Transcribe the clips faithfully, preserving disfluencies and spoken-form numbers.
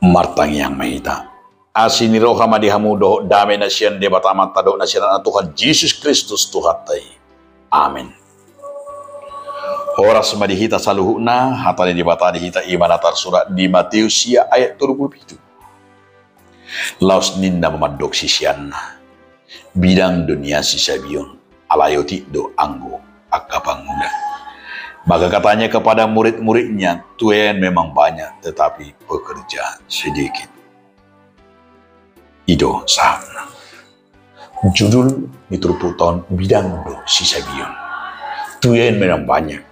Martangiang ma hita. Asi ni roha ma di hamu dohot dame na sian Debata Amanta dohot na sian Anakna Tuhan Jesus Kristus Tuhanta i. Amen. Horas ma di hita saluhutna. Hata ni Debata di hita i ma na tarsurat di Mateus sia ayat tolu pulu pitu. Laos ninna ma mandok siseanna: Bidang do nian sisabion, alai otik do anggo angka pangula. Maka katanya kepada murid-muridnya, tuayan memang banyak, tetapi pekerja sedikit. I do sahatna. Judul ni turpukta on: Bidang do sisabion. Tuayan memang banyak,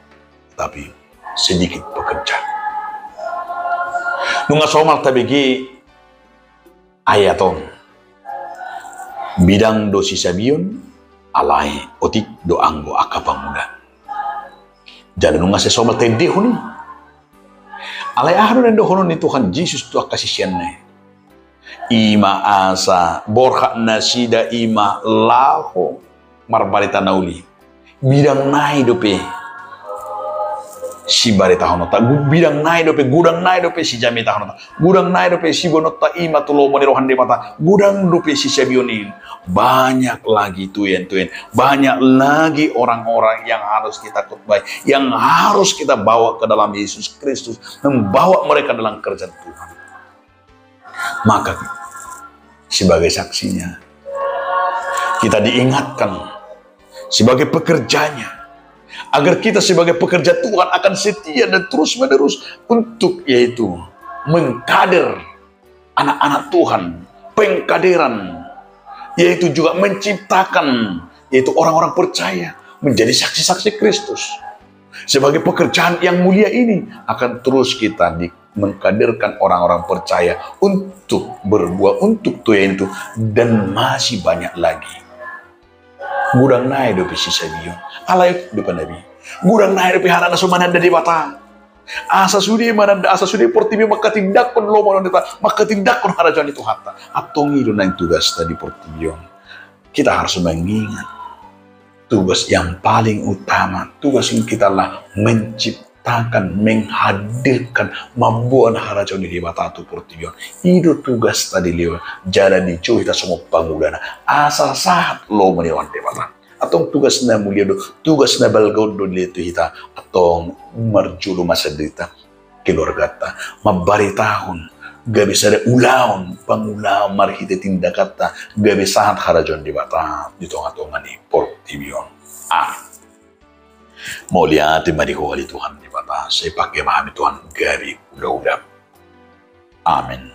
tapi sedikit pekerja. Nunga somal tabege ayat on. Bidang do sisabion, alai otik do anggo angka pangula. Jala nunga sai somal taendehon i. Alai aha do na nidohonon ni Tuhan Jesus tu angka siseanna i? I ma asa borhat nasida i ma laho marbarita na uli. Bidang nai dope sibaritahononta, gu-, bidang nai dope, godang nai dope sijamitahononta, godang nai dope siboanonta i ma tu lomo ni roha ni Debata, godang dope sisabion i. Banyak lagi tuayan-tuayan, banyak lagi orang-orang yang harus kita khotbahi, yang harus kita bawa ke dalam Yesus Kristus, membawa mereka dalam kerajaan Tuhan. Maka sebagai saksinya, kita diingatkan sebagai pekerjanya, agar kita sebagai pekerja Tuhan akan setia dan terus-menerus untuk, yaitu, mengkader anak-anak Tuhan, pengkaderan, yaitu juga menciptakan, yaitu orang-orang percaya menjadi saksi-saksi Kristus. Sebagai pekerjaan yang mulia ini akan terus kita di-, mengkaderkan orang-orang percaya untuk berbuah untuk tuayan itu, dan masih banyak lagi. Godang nai dope sisabion, alai otik do pangula. Godang nai dope halak na so mananda Debata. Asa sude mananda, asa sude portibi on manghatindanghon lomo ni Debata, manghatindanghon harajaon ni Tuhanta. Antong i do naeng tugasta di portibi on. Kita harus mengingat tugas yang paling utama, tugas yang kita lah menciptakan, menghadirkan, mamboan harajaon ni Debata tu portibi on. I do tugasta dilehon, jala dijou hita songon pangulana asa sahat lomo ni roha ni Debata. Antong tugas na mulia do, tugas na balga on do dilehon tu hita. Antong marjolo ma sian diri ta, keluargata, mambaritahon gabe sada ulaon, pangulaon marhite tindakanta, gabe sahat harajaon Debata di tonga-tonga ni portibi on. Amen. Mauliate ma di Ho ale Tuhan Debata, sai pangke ma hami Tuhan gabe ula-ula. Amen.